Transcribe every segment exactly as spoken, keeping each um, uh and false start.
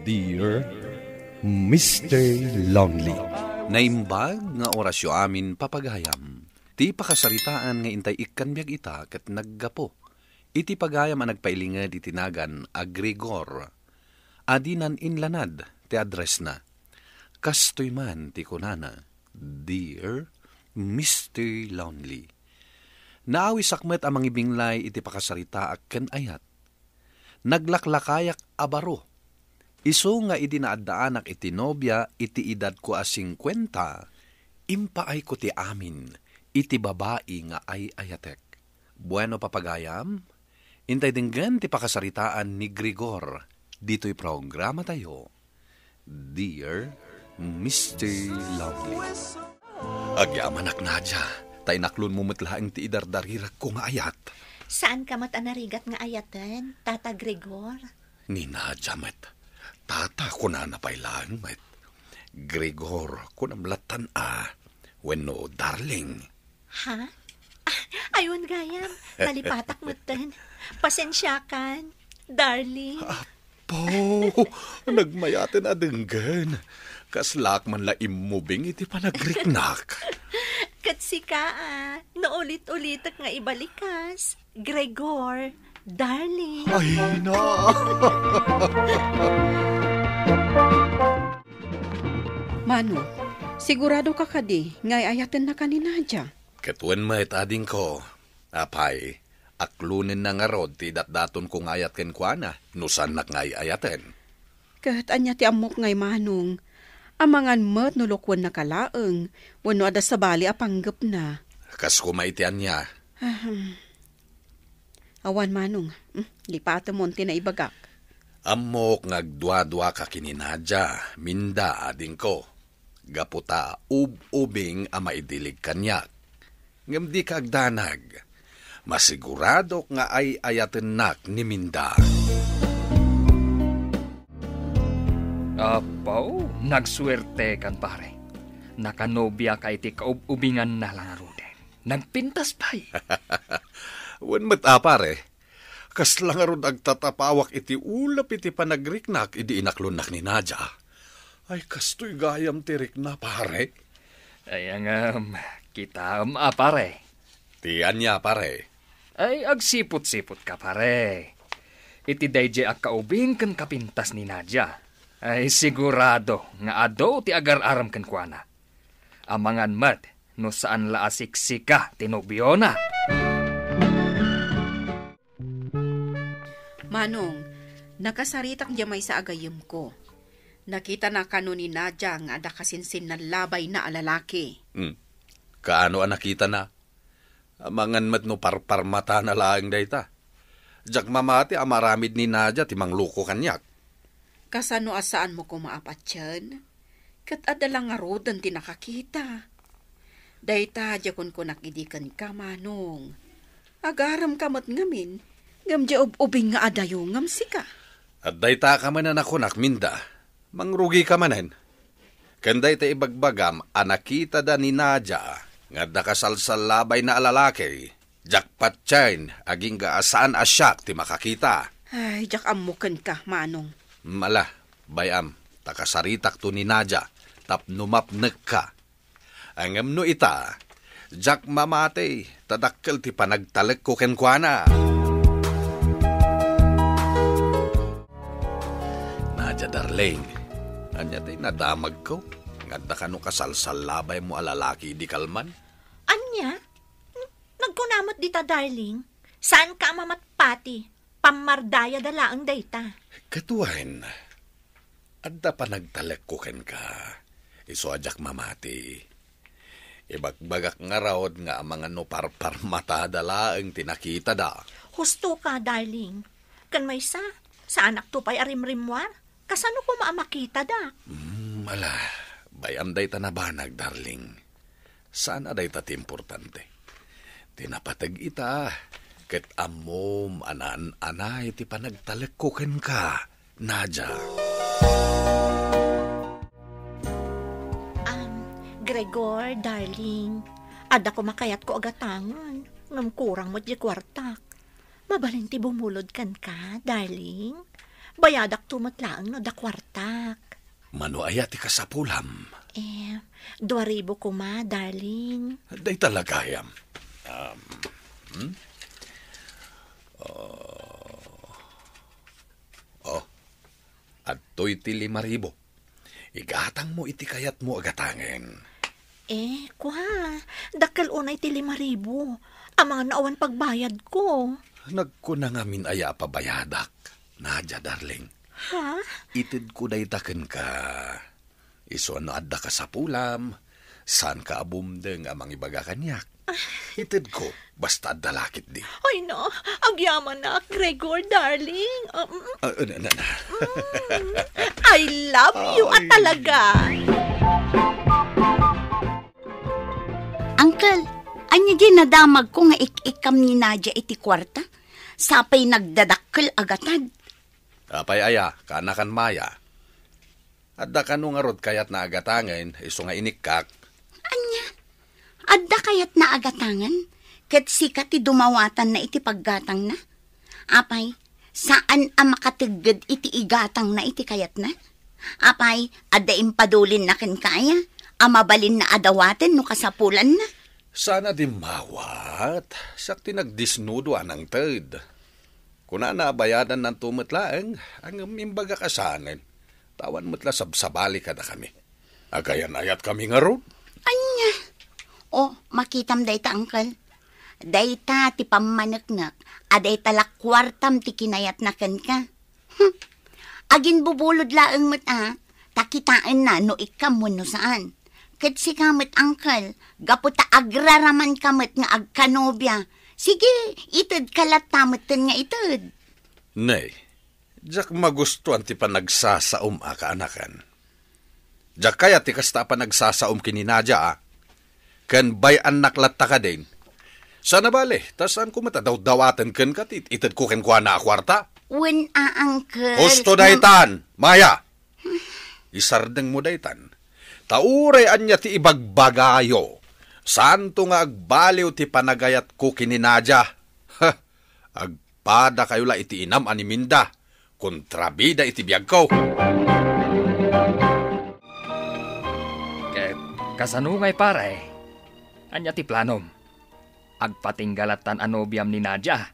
Dear Mister Lonely. Naimbag nga orasyo amin, papagayam. Ti pakasaritaan nga intay ikkan biag ita ket naggapu iti pagayam a nagpailinged iti nagan a Gregor. Adinan inlanad ti addressna. Kastoy man ti kunana, "Dear Mister Lonely." Naawisak met a mangibinglay iti pakasaritaak ken ayat. Naglaklakayak a baro. Isu nga idi naaddaanak iti nobia iti edadko a singkuenta, impaayko ti amin iti babai nga ay-ayatek. Bueno, papagayam, intay denggen ti pakasaritaan ni Gregor ditoy programatayo, Dear Mister Lovely. Agyamanak, Nadia, ta inaklonmo met laeng ti idardarirakko nga ayat. Saanka met a narigat nga ayaten, Tata Gregor? Ni Nadia met. Tata, kunana pay laeng met. Gregor, kunam lattan a. Wenno darling. Ha? Ah, aywan gayam. Nalipatak metten. Pasensiakan, darling. Apo, nagmayaten a denggen. Kaslaak man la immubing iti panagriknak. Ket sika, a, no ulit-ulitek nga ibalikas, Gregor, darling. Ay, na. Mano, sigurado ka kadi nga ay-ayatenna ka ni Nadia? Ket wen met, adingko. Apay, aklonenna ngarud ti datdatonko nga ayat kenkuana, no saannak nga ay-ayaten. Ket ania ti ammok ngay, Manong? Amangan met no lukuennaka laeng, wenno adda sabali a panggepna. Kas koma iti ania? Ahem. Awan, Manong. Hmm, lipatemon ti naibagak. Ammok nga agduaduaka ken ni Nadia, Minda, adingko. Gapu ta ub-ubing a maidilig kaniak. Ngem dika agdanag. Masiguradok nga ay-ayatennak ni Minda. Apo, nagsuertekan, pare. Nakanobiaka iti kaub-ubinganna la ngaruden. Nagpintas pay. Wen met a, pare. Kasla ngarud agtatapawak iti ulep iti panagriknak idi inaklonnak ni Nadia. Ay, kastoy gayam ti rikna, pare. Ay, ngem, kitaem a, pare. Ti ania, pare? Ay, agsiput-siput ka, pare. Iti daydiay a kaubing ken kapintas ni Nadia, ay, sigurado nga adu ti agar-arem kenkuana. Amangan met no saan la a siksika ti nobiona. Manong, nakasaritak diay maysa a gayyemko. Nakitana kano ni Nadia nga adda kasinsinnallabayna a lalaki. Hmm. Kaano a nakitana? Amangan met no parparmatana laeng dayta. Diak mamati a maaramid ni Nadia ti mangloko kaniak. Kasano a saanmo koma a patien? Ket adda la ngaruden ti nakakita. Dayta diay kunkunak idi kenka, Manong. Agaremka met ngamin, ngem diay ub-ubing nga adayongam sika. Adda dayta ka manen a kunak, Minda. Mangrugika manen. Ken dayta ibagbagam a nakitada ni Nadia nga adda kasalsallabayna a lalaki, diak patien agingga a saan a siak ti makakita. Ay, diak ammo kenka, Manong. Mala, bay-am, ta kasaritakto ni Nadia tapno mapnekka. Ngem no ita, diak mamati, ta dakkel ti panagtalekko kenkuana. Nadia, darling, ania ti nadamagko? Nga adda kano kasalsallabaymo a lalaki idi kalman? Ania? Hmm, nagkuna met dita, darling. Saanka a mamatpati. Pammardayada laeng dayta. Ket wen, adda panagtalekko kenka. Isu a diak mamati. Ibagbagak ngarud nga amangan no parparmatada laeng ti nakitada. Husto ka, darling. Ken maysa, saanakto pay a rimrimmuar. Kasano koma a makitada? Hmm, ala, bay-am dayta nabanag, darling. Saan a dayta ti importante. Ti napateg ita, ket ammom a naan-anay ti panagtalekko kenka, Nadia. Am, Gregor, darling, adda koma kayatko a gatangen, ngem kurang met diay kuartak. Mabalin ti bumulod kenka, darling? Bayadakto met laeng no adda kuartak. Mano aya ti kasapulam? Eh, dua ribu koma, darling. Dayta la gayam. Um, hmm? Oh. Oh. Adtoy ti lima ribu. Igatangmo iti kayatmo a gatangen. Eh, kua, dakkel unay ti lima ribu. Amangan no awan pagbayadko. Nagkuna ngamin aya a pabayadak, Nadia, darling. Ha? Itedko dayta kenka. Isu a no adda kasapulam, saanka a bumdeng a mangibaga kaniak. Itedko, basta adda la ketdi. Ay na, agyamanak, Gregor, darling. Ah, mm. Ah, na, na, na. Mm. I love you, a Ay. talaga. Uncle, ania di nadamagko nga ik-ikkam ni Nadia iti kuarta? Sapay nagdadakkel a gatad. Apay aya, kaanakan Maya? Adda kano ngarud kayatna a gatangen, isu nga inikkak? Ania? Adda kayatna a gatangen? Ket sika ti dumawatanna iti paggatangna? Apay, saan a makategged iti igatangna iti kayatna? Apay, adda impadulinna kenka aya a mabalinna a dawaten no kasapulanna? Saan a dimmawat, siak ti nagdisnudo a nangted. Kunana a bayadannanto met laeng, ngem imbagak a saanen. Ta awan met la sabsabali kadakami. Agayan-ayatkami ngarud. Ania? O, makitam dayta, uncle. Dayta ti pammaneknek a dayta la kuartam ti kinayatna kenka. Hmm. Aginbubulod laeng met a, ta kitaenna no ikkam wenno saan. Ket sika met, uncle, gapu ta agraramanka met nga agkanobia. Sige, itedka latta metten nga ited. Nay, diak magustuan ti panagsasaom a kaanakan. Diak kayat ti kasta a panagsasaom ken ni Nadia a. Ken bay-annak latta kadin. Saan a bale, ta saanko met a dawdawaten kenka ti itedko kenkuana a kuarta. Wen a, uncle. Husto daytan, Maya! Isardengmo daytan. Ta uray ania ti ibagbagayo, saanto nga agbaliw ti panagayatko ken ni Nadia. Ha! Agpadakayo la iti inam a ni Minda. Kontrabida iti biagko. Ket kasano ngay, pare? Ania ti planom? Agpatingga lattan a nobiam ni Nadia?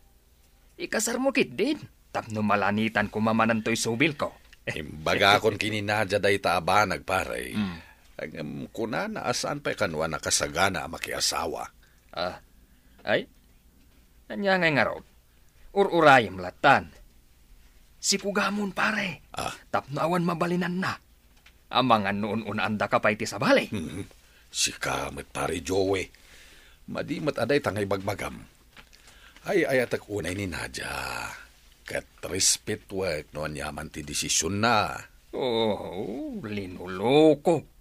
Ikasarmo ketdin tapno malanitan koma manen toy subilko. Imbagakon ken ni Nadia dayta a banag, pare. Mm. Ngem kunana a saan pay kano a nakasagana a makiasawa. Ah, ay? Ania ngay ngarud? Ur-urayem lattan. Sikugamon, pare. Ah. Tapno awan mabalinanna. Amangan no un-unaandaka pay ti sabali. Hmm. Sika met, pare Joey. Madi met a dayta nga ibagbagam. Ay-ayatek unay ni Nadia. Ket respetoek no aniaman ti desisionna. Oh, linoloko.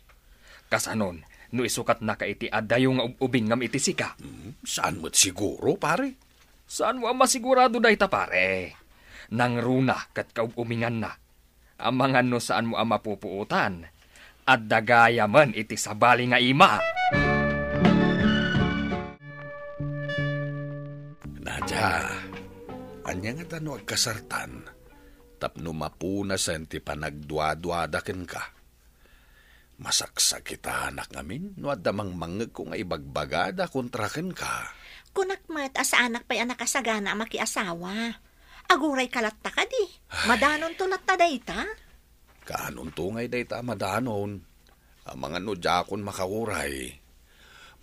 Kasanon, no isukatnaka iti adayo nga ub-ubingngam iti sika? Hmm, saan met siguro, pare? Saanmo a masigurado dayta, pare? Nangruna ket kaub-uminganna. Amangan no saanmo a mapupuotan, adda gayamen iti sabali nga ima. Nadia, ania ngata no agkasartan tapno mapunasen ti panagduaduada kenka? Masaksakitanak ngamin no adda mangmangngegko nga ibagbagada kontra kenka. Kunak met a saanak pay a nakasagana a makiasawa. Agurayka latta kadi. Ay. Madanonto latta dayta? Kaanonto ngay dayta a madanon? Amangan no diakon makauray.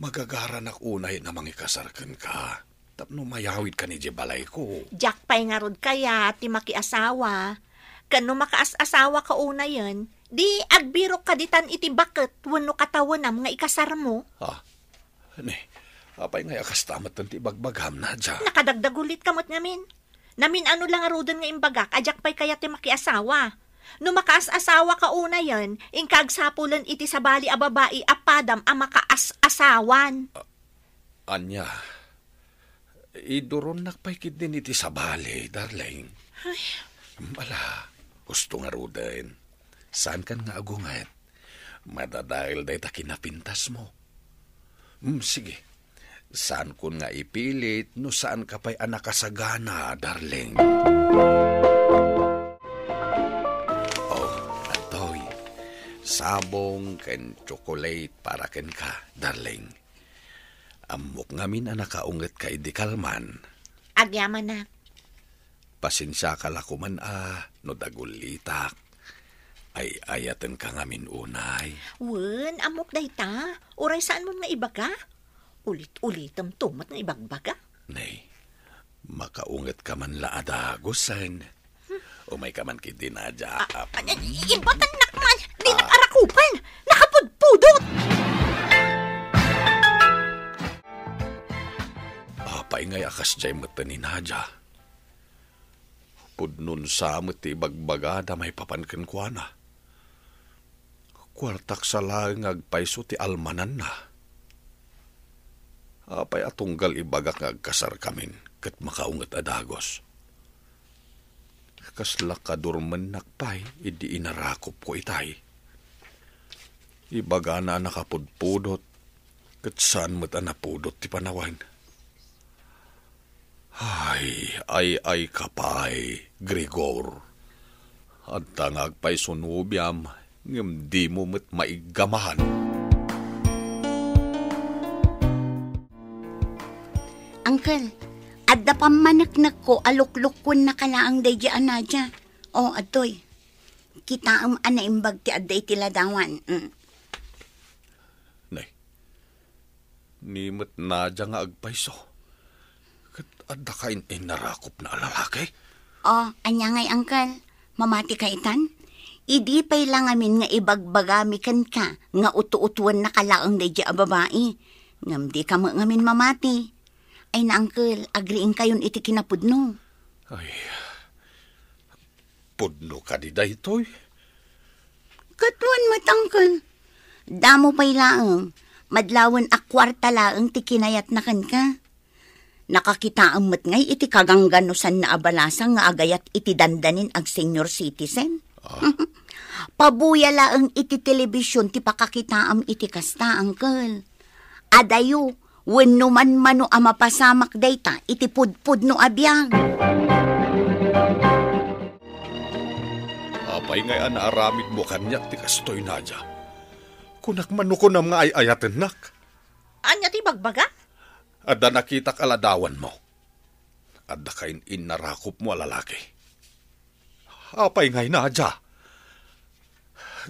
Magagaranak unay a mangikasar kenka. Tapno mayawidkan idiay balayko. Diak pay ngarud kayat ti makiasawa. Ken no makaas-asawaka unayen, di agbirokka ditan iti baket wenno katawenam nga ikasarmo. Ah, ne, apay ngay a kasta metten ti ibagbagam, Nadia? Nakadagdagulitka met ngamin. Namin-ano la ngaruden nga imbagak a diak pay kayat ti makiasawa. No makaas-asawaka unayen, inka agsapulen iti sabali a babai a padam a makaas-asawan. Ah, ania? Iduronnak pay ketdin iti sabali, darling. Ay. Ala, husto ngaruden. Saankan nga agunget. Madadael dayta kinapintasmo. Hmm, sige. Saankon nga ipilit no saanka pay a nakasagana, darling. sabong ken tsokolate para kenka, darling. Ammok ngamin a nakaungetka idi kalman. Agyamanak. Pasensiaka la koman a no dagulitak. Ay-ayatenka ngamin unay. Wen, ammok dayta. Uray saanmon nga ibaga. Ulit-ulitemto met nga ibagbaga. Nay, makaungetka man la a dagusen. Umayka man ketdi, Nadia. Ah, ah, ay, ay, ibatannak man. Dinak arakupan. Nakapudpudot. Apay ngay a kasdiay met ni Nadia? Pudno sa met ti ibagbagada maipapan kenkuana. Kuartak sa laeng nga agpayso ti almananna. Apay a tunggal ibagak nga agkasarkamin ket makaunget a dagus? Kasla kadurmennak pay idi inarakupko itay. Ibagana a nakapudpudot ket saan met a napudot ti panawen. Ay, ay, ay, kapay, Gregor. Adda nga agpayso nobiam, ngem dimo met maiggamahan. Uncle, adda pammaneknekko a luklukkonnaka laeng daydi a Nadia. O, adtoy. Kitaem a naimbag ti adda iti ladawan. Mm. Nay, ni met Nadia nga agpayso. Ket adda ka in-, innarakupna a lalaki? O, ania ngay, uncle? Mamati ka itan? Idi pay la ngamin nga ibagbagami kenka nga utuotuennaka laeng daydi a babai. Ngem dika met ngamin mamati. Ay na, uncle, agriingkayon iti kinapudno. Ay, pudno kadi daytoy? Ket wen met, uncle. Damo pay laeng, madlawen a kuarta laeng ti kinayatna kenka. Nakakitaem met ngay iti kagangganusanna a balasang nga agayat iti dandanin ag-senior citizen. Ah? Pabuya laeng iti telebision ti pakakitaem iti kasta, uncle. Adayo, wenno manmano a mapasamak dayta iti pudpudno a biag. Apay ngay a naaramidmo kaniak ti kastoy, Nadia? Kunak man no kunam nga ay-ayatennak. Ania ti bagbaga? Adda nakitak a ladawanmo. Adda ka in-, innarakupmo a lalaki. Apay ngay, Nadia?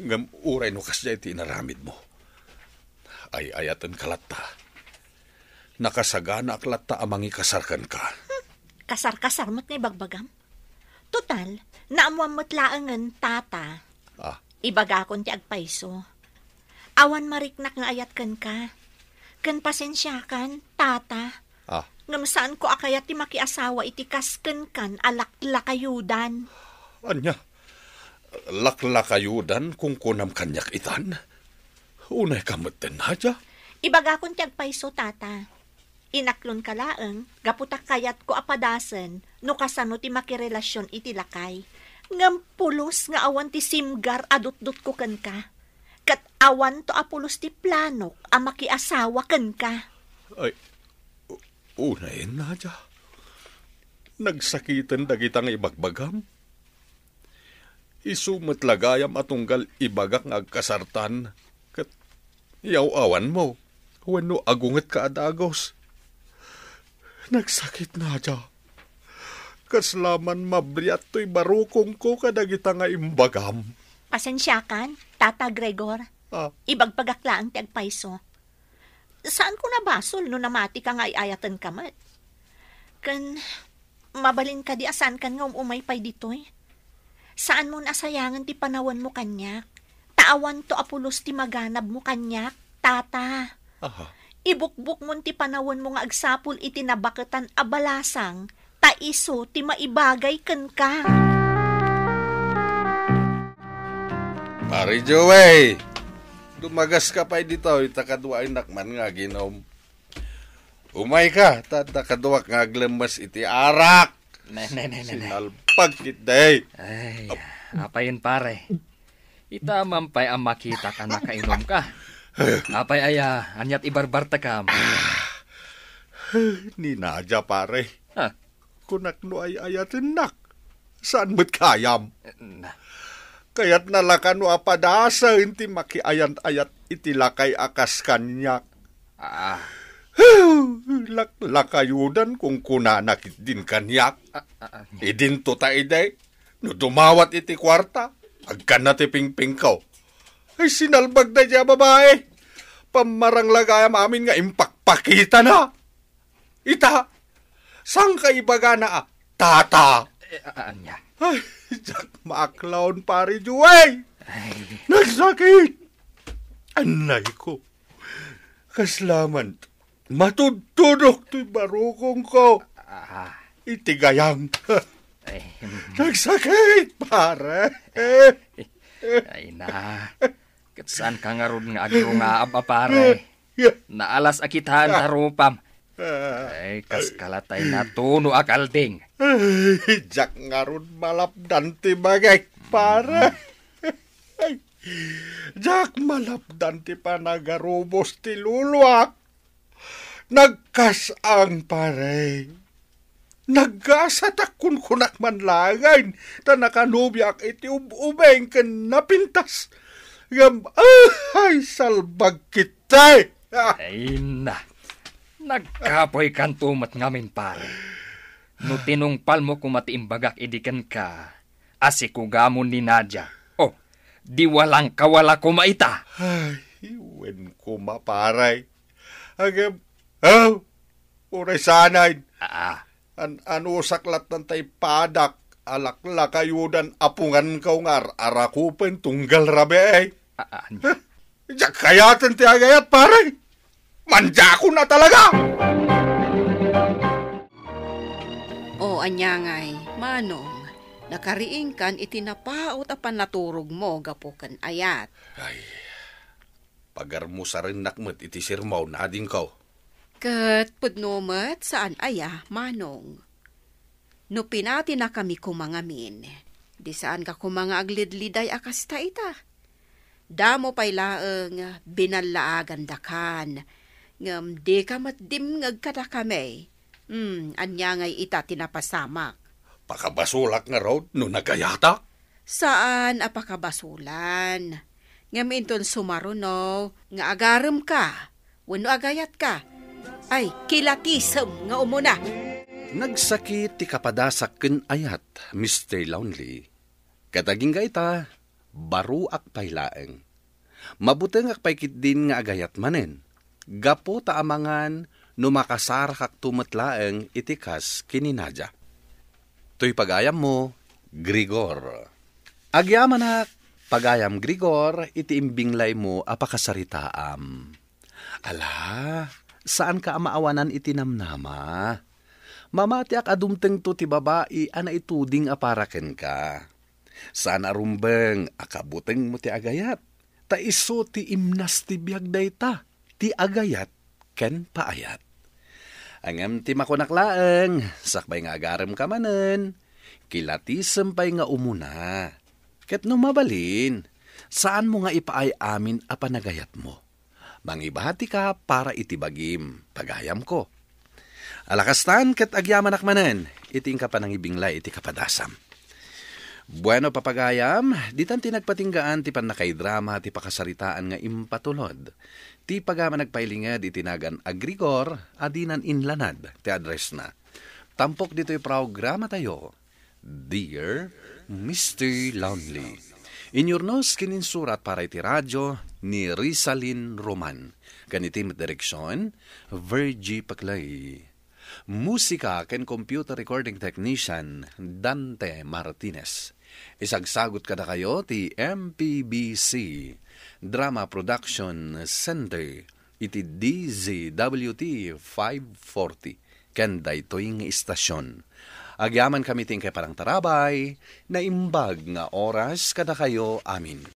Ngem uray no kasdiay ti inaramidmo, ay-ayatenka latta. Nakasaganaak latta a mangikasar kenka. Hmm, kasar-kasar met nga ibagbagam. Total, naammoam met laengen, tata. Ah. Ibagakon ti agpayso. Awan mariknak nga ayat kenka. Ken pasensiakan, tata. Ah. Ngem saanko a kayat ti makiasawa iti kas kenkan a laklakayudan. Ania? Laklakayudan kunkunam kaniak itan? Unayka metten, Nadia? Ibagakon ti agpayso, tata. Inaklonka laeng, gapu ta kayatko a padasen no kasano ti makirelasion iti lakay. Ngem pulos nga awan ti simgar a dutdotko kenka. Ket awanto a pulos ti planok a makiasawa kenka. Ay, u-, unayen, Nadia. Nagsakiten dagita nga ibagbagam. Isu met la gayam a tunggal ibagak nga agkasartan, ket yaw-awanmo wenno agungetka a dagus. Nagsakit, Nadia. Kasla man mabriat toy barukongko kadagita nga imbagam. Pasensiakan, Tata Gregor. Ah. Ibagbagak laeng ti agpayso. Saanko a basol no namatika nga ay-ayatenka met. Ken mabalin kadi a saankan nga um-umay pay ditoy? Saanmon a sayangen ti panawenmo kaniak, ta awanto a pulos ti maganabmo kaniak, tata. Aha. Ibukbokmon ti panawenmo nga agsapul iti nabaketan a balasang, ta isu ti maibagay kenka. Pare Joey, dumagaska pay ditoy, ta kaduaennak man nga aginom. Umayka, ta adda kaduak nga aglemmes iti arak. Ne, ne, ne, ne, ne. Sinalpag kita, eh. Ay, apayen, pare. Ita man pay a makitak a nakainom ka. Apay aya, aniat ibarbartekam? Ni Nadia, pare. Ha? Kunak no ay-ayatennak. Saan met kayam? Na. Kayatna la kano a padasen ti makiayat-ayat iti lakay a kas kaniak. Ah. Laklakayodan kunkunana ketdin kaniak. Ah, ah, ah. Idinto ta idi, no dumawat iti kuarta, agkanna ti pingpingko. Ay, sinalbag daydiay a babai. Pammarang la gayam amin nga impakpakitana. Ita, saan ka ibagana a tata? Eh, a-, ania? Ay, diak maaklaon, Pare Joey. Ay. Nagsakit. Anay ko. Kasla man, matudtudok ti barukongko. Ah. Iti gayam. Ay. Nagsakit, pare. Ay na. Ket saan ka ngarud nga agirungaab a pare? Naalas a kitaen ta rupam. Ay, kas kalatay natuno a kalding. Ay, diak ngarud malapdan ti bagik, pare. Ay, diak malapdan ti panagarubos ti luluak. Nagkas-ang, pare. Naggasatak kunkunak man laengen, ta nakanubiak iti ub-ubing ken napintas. Ngem, ah, ay, salbag ketdi! Ah! Ay na, nagkapoykanto met ngamin, pare. No tinungpalmo koma ti imbagak idi kenka, a sikugamon ni Nadia. Oh, di walangkawala koma ita. Ay, wen koma, pare. Agem, oh, uray sanay. Ah. An-, anusak lattan tay padak, alaklakayodan apungankaw nga ar-arakupen tunggal rabii. Ah, ah, ania? Diak kayaten ti agayat, pare. Mandiakon a talaga! O, ania ngay, Manong, nakariingkan iti napaut a panaturogmo gapu ken ayat. Ay, pagarmusarennak met iti sermon, adingko. Ket pudno met, saan aya, Manong? No pinatinakami koma ngamin, di saanka koma nga agledleday a kasta ita. Damo pay laeng binallaagandaka, ngem dika met dimngeg kadakami. Hmm, ania ngay ita ti napasamak? Pakabasolak ngarud no nagayatak? Saan a pakabasolan. Ngem inton sumaruno nga agaremka wenno agayatka, ay, kilatisem nga umuna. Nagsakit ti kapadasak ken ayat, Mister Lonely. Ket agingga ita, baroak pay laeng. Mabutengak pay ketdin nga agayat manen, gapu ta amangan no makasarakakto met laeng iti kas ken ni Nadia. Toy pagayammo, Grigor. Agyamanak, pagayam Grigor, iti imbinglaymo a pakasaritaam. Ala, saanka a maawanan iti namnama. Mamatiak a dumtengto ti babai a naituding a para kenka. Saan a rumbeng a kabutengmo ti agayat, ta isu ti imnas ti biag dayta, ti agayat ken paayat. Ngem ti makunak laeng, sakbay nga agaremka manen, kilatisem pay nga umuna. Ket no mabalin, saanmo nga ipaay amin a panagayatmo. Mangibatika para iti bagim, pagayamko. Ala kastan ket agyamanak manen iti inka panangibinglay iti kapadasam. Bueno, papagayam, ditan ti nagpatinggaan ti pannakaidrama ti pakasaritaan nga impatulod. Ti pagayam a nagpailinged iti nagan a Grigor a dinan inlanad ti addressna. Tampok ditoy programatayo, Dear Mister Lonely. Inyurnos ken insurat para iti radio ni Rizalin Roman. Ken iti met direksion, Virgie Paclay. Musika ken computer recording technician, Dante Martinez. Isagsagut kadakayo ti M P B C Drama Production Center iti D Z W T five forty ken daytoy nga istasion. Agyamankami ti inkay panangtarabay, naimbag nga oras kadakayo amin.